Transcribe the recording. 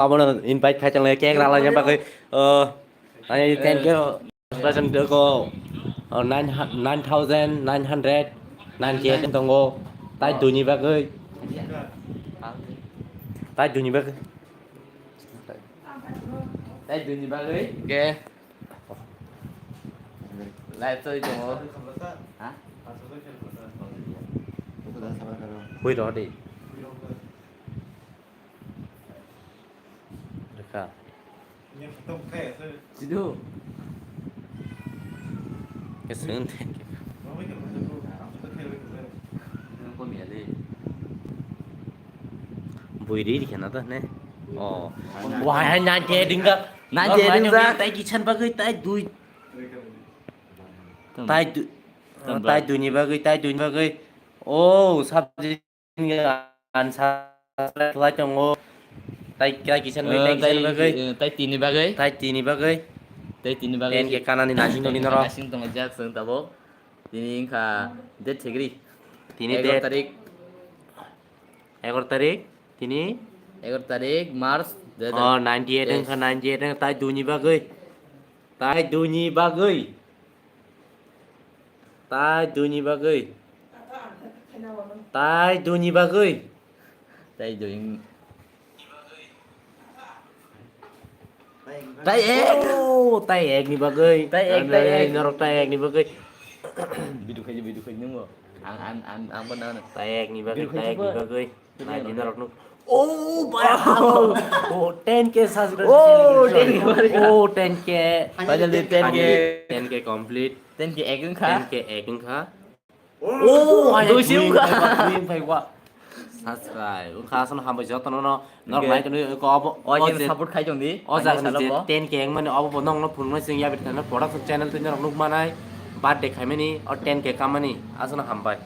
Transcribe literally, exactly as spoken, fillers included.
Abono invite khai tongo, cake rwlaina bagwi, uh, ani ten K, present ko, uh, nine hu-, nine thousand nine hundred ninety-eight tongo. Tai duni bagwi. Tai duni bagwi. Tai duni bagwi. Ke. Live choli tongo. Ha? Hui rw di. Rwkha. Chidu. Keseng thank you. Nang ko miya le. Bui ri ri khena ta ne. Oh. Wah, hai nine K dingga. Nine K dingga. Tai kisan bagwi tai dui. Tai du-, tai duni bagwi, tai duni bagwi. Oh, sabji. An sa-, lai tongo. Tai, tai kisan bagwi, eh, tai kisan bagwi. Eh, tai tini bagwi. Tai tini bagwi. Tai tini bagwi. Ten K kanani nasing tongni norok. Nasing tongo jak chwng tabuk. Tini wngkha date thegri. Tini egaroh date tarik. Egaroh tarik. Tini? Egaroh tarik March dui hajar teis. Oh, ninety-eight wngkha, ninety-eight wngkha. Tai duni bagwi. Tai duni bagwi. Tai duni bagwi. Tai duni bagwi. Tai duni. Tai ek. Oh, tai ek ni bagwi. Tai ek, tai ek. Norok tai ek ni bagwi. Bidu khai, bidu khai nungo. Ang, ang, ang, ang pun nang. Tai ek ni bagwi, tai ek ni bagwi. Nai di norok nuk. Oh, wow. Oh, ten K subscriber. Oh, ten K. Oh, ten K. Finally, ten K. Ten K complete. Ten K ek wngkha. Ten K ek wngkha. Oh, oh, hai, dui si wngkha. Dui wngkha, dui wngkha. Subscribe. Wngkha, aswkno hambai jotono no. Norok nai tongwi ko obo. O, o je support khai tong di. O jaga ni je ten K wngmani obo bo nokno phunuknai chwng yabi thangna production channel twi norok nuk manai. Birthday khaimani, o ten K kamani. Aswkno hambai.